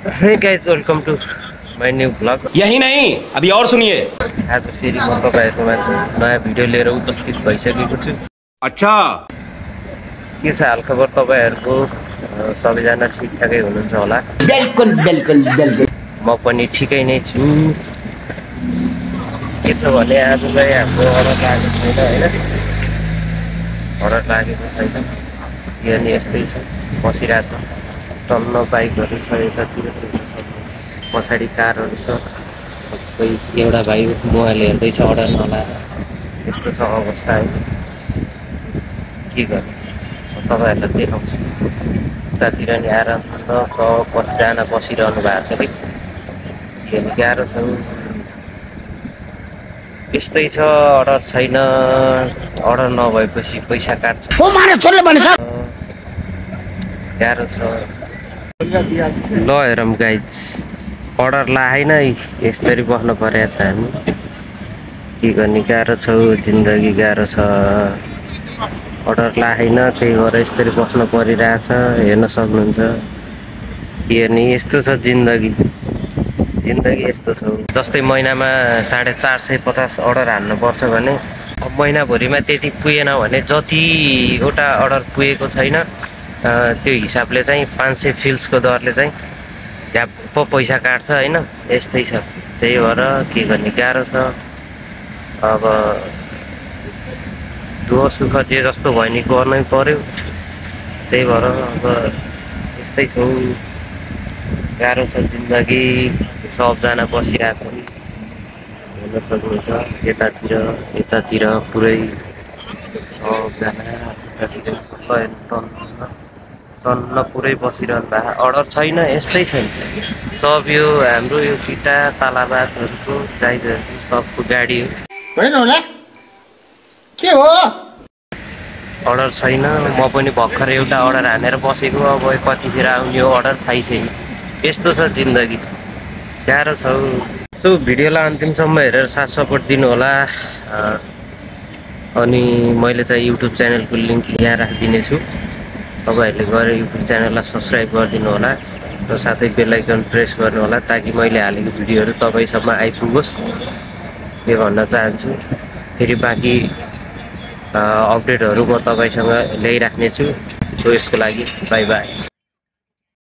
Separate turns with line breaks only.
Hey guys, welcome to my new vlog.
यही नहीं अभी और सुनिए।
आज फेरि म तपाईहरुमा चाहिँ नयाँ भिडियो लिएर उपस्थित भइसकेको छु।
अच्छा
के छ हालखबर तपाईहरुको? सबैजना ठिकठाकै हुनुहुन्छ होला?
बिल्कुल बिल्कुल बिल्कुल
म पनि ठिकै नै छु। के छ भने आजलाई हाम्रो अर्डर लागेको छैन हैन? अर्डर लागेको छैन। यो नि यस्तै छ, बसिरहेछ। टन्न बाइकहरु छ यतातिर पछाडि कारहरु छ। सबै एउटा भाइ मोबाइल हेर्दैछ अर्डर नलाएर। यस्तो छ अवस्था है। के गर्ने? तपाईहरुलाई देखाउँछु। उतातिर नि आएर जान बसिरहनु भएको छ कि के गाह्रो छ। यस्तै छ, अर्डर छैन। अर्डर नभएपछि पैसा काट्छ। गाह्रो छ। ल हेरौँ गाइज, अर्डर लाएन यसरी बस्नु परेको छ हामी। के गर्ने, गाह्रो छ जिन्दगी, गाह्रो छ। अर्डर लाएन त्यही भएर यसरी बस्नु परिरहेछ। हेर्न सक्नुहुन्छ। के गर्ने, यस्तो छ जिन्दगी। जिन्दगी यस्तो छ। जस्तै महिनामा 450 अर्डर हान्नुपर्छ भने अब महिनाभरिमा त्यति पुगेन भने जतिवटा अर्डर पुगेको छैन त्यो हिसाबले चाहिँ 500 फिल्सको दरले चाहिँ झ्याप्प पैसा काट्छ हैन। यस्तै छ। त्यही भएर के गर्ने, गाह्रो छ। अब दुःख सुख जे जस्तो भयो नि गर्नै पर्यो। त्यही भएर अब यस्तै छ। गाह्रो छ जिन्दगी। सबजना बसिरहेको छ। हेर्न सक्नुहुन्छ यतातिर पुरै सबजना टन्न पुरै बसिरहनु भएको। अर्डर छैन, यस्तै छैन। सब यो हाम्रो यो किटा तालाबादहरूको जाइजहरू सबको गाडी हो।
होइन होला के हो?
अर्डर छैन। म पनि भर्खर एउटा अर्डर हानेर बसेको। अब कतिखेर आउने हो अर्डर थाहै छैन। यस्तो छ जिन्दगी, गाह्रो छ। सो भिडियोलाई अन्तिमसम्म हेरेर साथ सपोर्ट दिनु होला। अनि मैले चाहिँ युट्युब च्यानलको लिङ्क यहाँ राखिदिनेछु। तपाईहरुले गएर युट्युब च्यानललाई सब्स्क्राइब गरिदिनु होला र साथै बेल आइकन प्रेस गर्नु होला ताकि मैले हालेको भिडियोहरू तपाईसम्म आइपुगोस्। के भन्न चाहन्छु, फेरि बाँकी अपडेटहरू म तपाईसँग ल्याइराख्नेछु। सो यसको लागि बाइ बाइ।